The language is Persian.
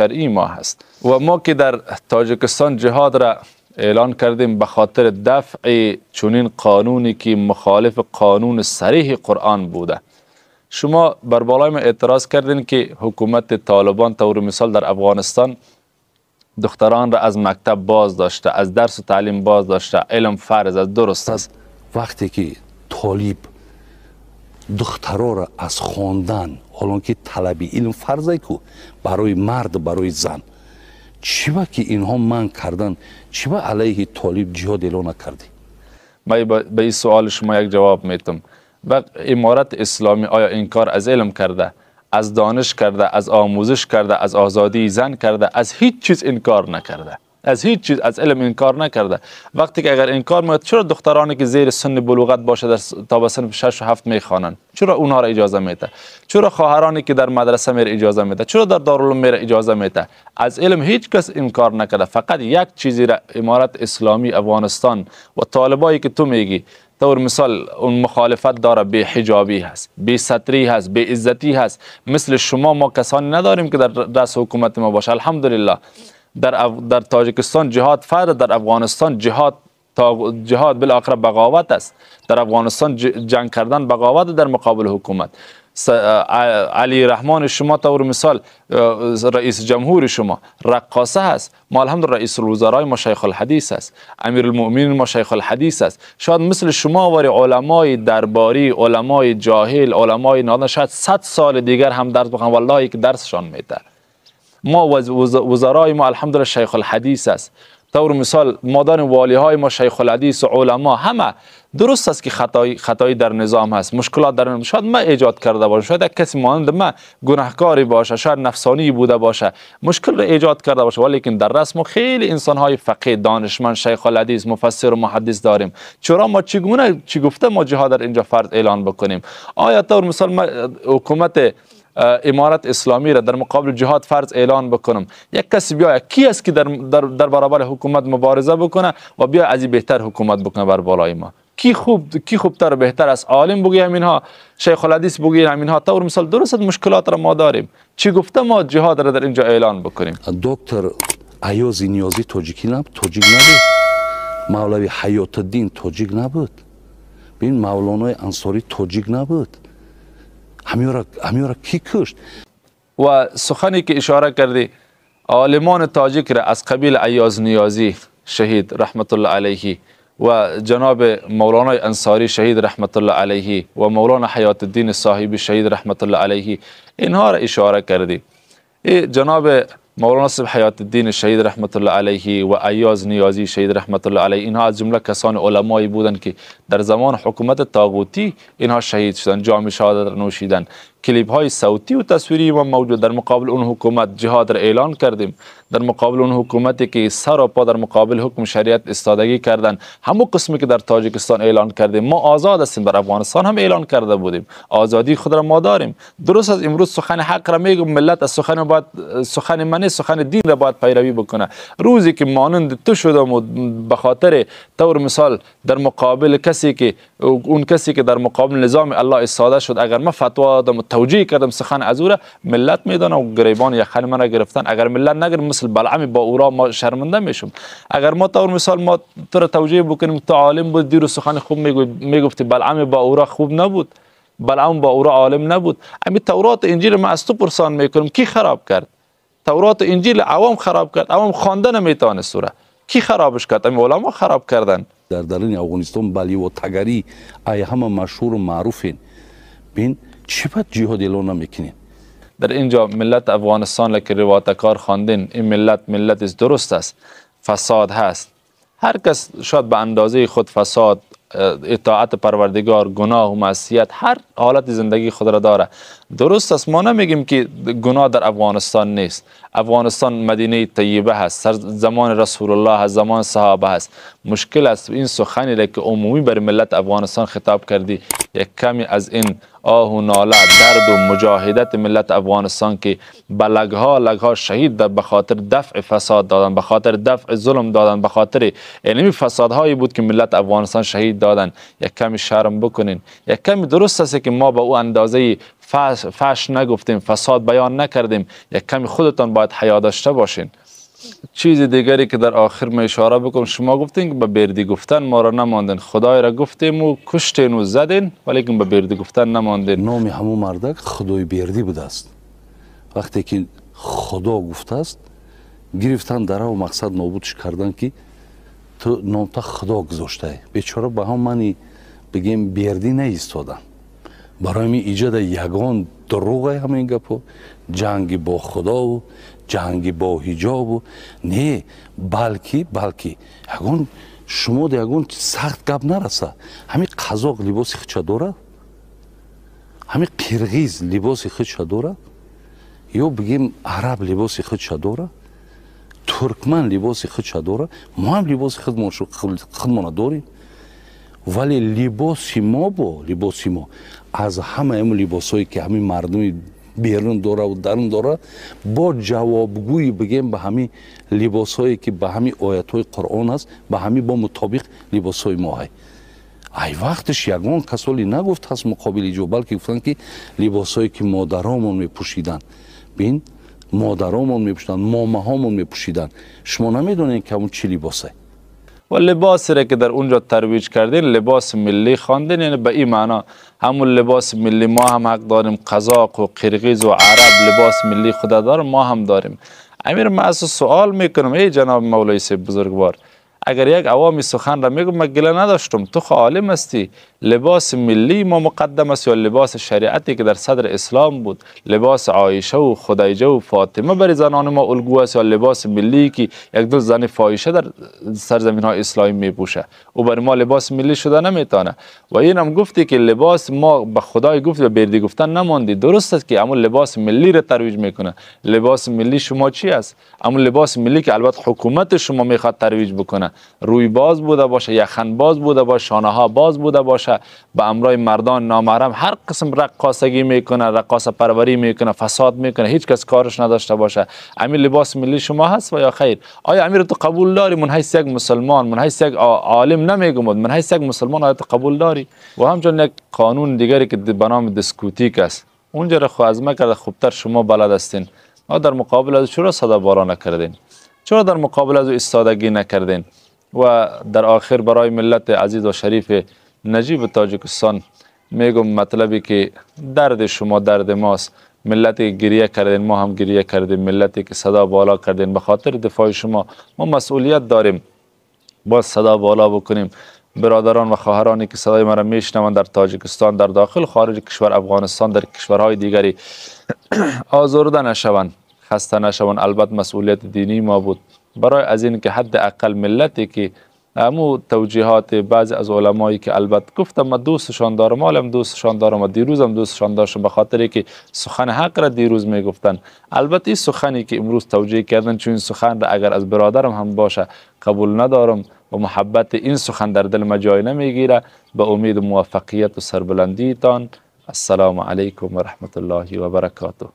شرعی ما هست. و ما که در تاجیکستان جهاد را اعلان کردیم به خاطر دفع چنین قانونی که مخالف قانون صریح قرآن بوده. شما بر بالای ما اعتراض کردین که حکومت طالبان طور مثال در افغانستان دختران را از مکتب باز داشته، از درس و تعلیم باز داشته، علم فرض است، درست است. وقتی که طالب دخترها را از خواندن، حالا که طلب علم فرض کو برای مرد برای زن، چی با که اینها من کردن، چی با علیه طالب جهاد اعلان نکردی؟ من به این سوال شما یک جواب میتم. و امارت اسلامی آیا انکار از علم کرده، از دانش کرده، از آموزش کرده، از آزادی زن کرده؟ از هیچ چیز انکار نکرده، از هیچ چیز، از علم انکار نکرده. وقتی که اگر انکار میاد، چرا دخترانی که زیر سن بلوغت باشه در تا به سن 6 و 7 میخوانند، چرا اونها را اجازه میده؟ چرا خواهرانی که در مدرسه میره اجازه میده؟ چرا در دارالعلوم میره اجازه میده؟ از علم هیچ کس انکار نکرده. فقط یک چیزی را امارت اسلامی افغانستان و طالبایی که تو میگی طور مثال اون مخالفت داره، بی حجابی هست، بی ستری هست، بی عزتی هست. مثل شما ما کسانی نداریم که در رأس حکومت ما باشه. الحمدلله در تاجیکستان جهاد فرض، در افغانستان جهاد بالاخره بغاوت است. در افغانستان جنگ کردن بغاوت در مقابل حکومت. علی رحمان شما طور مثال رئیس جمهور شما رقاصه هست، ما الحمدلله رئیس الوزرای ما شیخ الحدیث است، امیرالمؤمنین ما شیخ الحدیث است. شاید مثل شما وری علمای درباری، علمای جاهل، علمای نادان شاید 100 سال دیگر هم درس بخوان، والله که درسشان میده. ما وزرای ما الحمدلله شیخ الحدیث است. طور مثال ما داریم والی های ما شیخ الحدیث و علما همه. درست است که خطایی در نظام هست، مشکلات در نظام شاید ما ایجاد کرده باشه، شاید یک کسی مانند ما گناهکاری باشه، شاید نفسانی بوده باشه، مشکل را ایجاد کرده باشه، ولیکن در رسم ما خیلی انسان های فقیه، دانشمند، شیخ الحدیث، مفسر و محدث داریم. چرا ما چگونه چی گفته ما جهاد در اینجا فرض اعلان بکنیم؟ آیا طور مثال ما حکومت امارت اسلامی را در مقابل جهاد فرض اعلان بکنم، یک کسی بیاید کی است که در برابر حکومت مبارزه بکنه و بیا از این بهتر حکومت بکنه بر بالای ما؟ کی خوبتر و بهتر است؟ عالم بگی همینها، شیخ الحدیث بگی همینها. طور مثال درست مشکلات را ما داریم، چی گفته ما جهاد را در اینجا اعلان بکنیم؟ دکتر ایاز نیازی تاجیکی نبود، تاجیک نبود. مولوی حیات الدین تاجیک نبود. ببین مولانای انصاری تاجیک نبود. همیورا کی کشت؟ و سخنی که اشاره کردی، عالمان تاجیک را از قبیل ایاز نیازی شهید رحمت الله علیه و جناب مولانا انصاری شهید رحمت الله علیه و مولانا حیات الدین صاحبی شهید رحمت الله علیه، اینها را اشاره کردی. جناب مولانا صاحب حیات الدین شهید رحمت الله علیه و ایاز نیازی شهید رحمت الله علیه، اینها از جمله کسان علمایی بودند که در زمان حکومت طاغوتی اینها شهید شدند، جام شهادت را نوشیدند. کلیپ های صوتی و تصویری ما موجود. در مقابل اون حکومت جهاد را اعلان کردیم، در مقابل اون حکومتی که سر و پا در مقابل حکم شریعت استادگی کردن، همون قسمی که در تاجیکستان اعلان کردیم ما آزاد هستیم، در افغانستان هم اعلان کرده بودیم، آزادی خود را ما داریم. درست از امروز سخن حق را میگم، ملت از سخن باید، سخن من، سخن دین را باید پیروی بکنه. روزی که مانند تو شدم و به خاطر طور مثال در مقابل کسی که اون کسی که در مقابل نظام الله استاده شد، اگر ما فتوا دادم و توجیه کردم سخن از او را، ملت میدانه و گریبان یخن من را گرفتن. اگر ملت نگر مثل بلعم با او را ما شرمنده میشم. اگر ما طور مثال ما تو را توجیه بکنیم، تو عالم بود، دیر سخن خوب میگفتی، بلعم با او را خوب نبود، بلعم با او را عالم نبود. امی تورات انجیل ما از تو پرسان میکنم، کی خراب کرد؟ تورات انجیل عوام خراب کرد، عوام خوانده نمیتونه سوره. کی خرابش کرد؟ امی علما خراب کردن. در درون افغانستان بلی و تگری ای همه مشهور و معروفین، بین چی باید جهاد اعلان نمیکنین؟ در اینجا ملت افغانستان که روایت کار خواندین، این ملت ملت است درست است، فساد هست، هر کس شاید به اندازه خود فساد، اطاعت پروردگار، گناه و معصیت، هر حالت زندگی خود را داره. درست است، ما نمیگیم که گناه در افغانستان نیست. افغانستان مدینه طیبه هست، سر زمان رسول الله هست، زمان صحابه هست. مشکل است این سخنی را که عمومی بر ملت افغانستان خطاب کردی، یک کمی از این آه و ناله، درد و مجاهدت ملت افغانستان که به لگها لگها شهید به خاطر دفع فساد دادن، به خاطر دفع ظلم دادن، به خاطر علمی فسادهایی بود که ملت افغانستان شهید دادن، یک کمی شرم بکنین. یک کمی درست است که ما به او اندازه فحش نگفتیم، فساد بیان نکردیم، یک کمی خودتان باید حیا داشته باشین. چیز دیگری که در آخر می اشاره بکنم، شما گفتین که به بردی گفتن ما را نماندن، خدای را گفتیم و کشتین و زدین، ولیکن به بردی گفتن نماندین. نام همون مردک خدای بردی بوده است. وقتی که خدا گفته است، گرفتن در و مقصد نابودش کردن که تو نام تا خدا گذاشته. بیچاره به هم معنی بگیم بردی نیستادن. برای می ایجاد یگان دروغ همین گپو، جنگ با خدا و جنگ با حجاب و نه، بلکه یگان شما یگان سخت گپ نرسه. همین قزاق لباس خودش داره، همین قرغیز لباس خودش داره، یا بگیم عرب لباس خودش داره، ترکمن لباس خودش داره، ما هم لباس خودمان داریم، ولی لباس ما با لباس ما از همه هم لباسایی که همین مردمی بیرون داره و درون داره با جوابگویی بگیم به همین لباسایی که به همین آیات قرآن است، به همین با مطابق لباسای ما های. ای وقتش یگان کسالی نگفت هست مقابل جو، بلکه گفتن که لباسایی که مادرامون میپوشیدن، ببین مادرامون میپوشیدن، ماماهامون میپوشیدن، شما نمیدونین که اون چی لباسه. و لباسی را که در اونجا ترویج کردین لباس ملی خواندین، یعنی به این معنا همون لباس ملی ما هم حق داریم، قزاق و قرغیز و عرب لباس ملی خدا داریم، ما هم داریم. امیر من از سوال میکنم ای جناب مولوی صاحب بزرگوار، اگر یک عوامی سخن را میگم من گله نداشتم، تو خو عالم هستی، لباس ملی ما مقدم است یا لباس شریعتی که در صدر اسلام بود، لباس عایشه و خدیجه و فاطمه برای زنان ما الگو است، یا لباس ملی که یک دو زن فاحشه در سرزمین های اسلامی میپوشه او برای ما لباس ملی شده نمیتونه. و اینم گفتی که لباس ما به خدای گفت و بردی گفتن نماندی. درست است که همون لباس ملی را ترویج میکنه. لباس ملی شما چی است؟ همون لباس ملی که البته حکومت شما میخواد ترویج بکنه، روی باز بوده باشه، یخن باز بوده باشه، شانه ها باز بوده باشه، به امرای مردان نامحرم هر قسم رقاصگی میکنه، رقاصه پروری میکنه، فساد میکنه، هیچ کس کارش نداشته باشه. امیر لباس ملی شما هست و یا خیر؟ آیا امیر تو قبول داری؟ من حیث یک مسلمان، من حیث یک عالم نمیگم، من حیث یک مسلمان آیا تو قبول داری؟ و همچنین یک قانون دیگری که به نام دیسکوتیک است، اونجا را خو از ما کرده خوبتر شما بلد هستین. ما در مقابل از چرا صدا بالا نکردین؟ چرا در مقابل از ایستادگی نکردین؟ و در آخر برای ملت عزیز و شریف نجیب تاجیکستان میگم مطلبی که درد شما درد ماست. ملتی که گریه کردین ما هم گریه کردیم، ملتی که صدا بالا کردین به خاطر دفاع شما ما مسئولیت داریم، باز صدا بالا بکنیم. برادران و خواهرانی که صدای مرا میشنوند در تاجیکستان، در داخل خارج کشور افغانستان، در کشورهای دیگری، آزرده نشوند، خسته نشوند. البته مسئولیت دینی ما بود برای از این که حد اقل ملتی که امو توجیهات بعضی از علمایی که البته گفتم من دوستشان دارم، عالم دوستشان دارم و دیروزم دوستشان داشتم به خاطر که سخن حق را دیروز میگفتن. البته این سخنی که امروز توجیه کردن، چون این سخن را اگر از برادرم هم باشه قبول ندارم و محبت این سخن در دل ما جای نمیگیره. به امید موفقیت و سربلندیتان، السلام علیکم و رحمت الله و برکاته.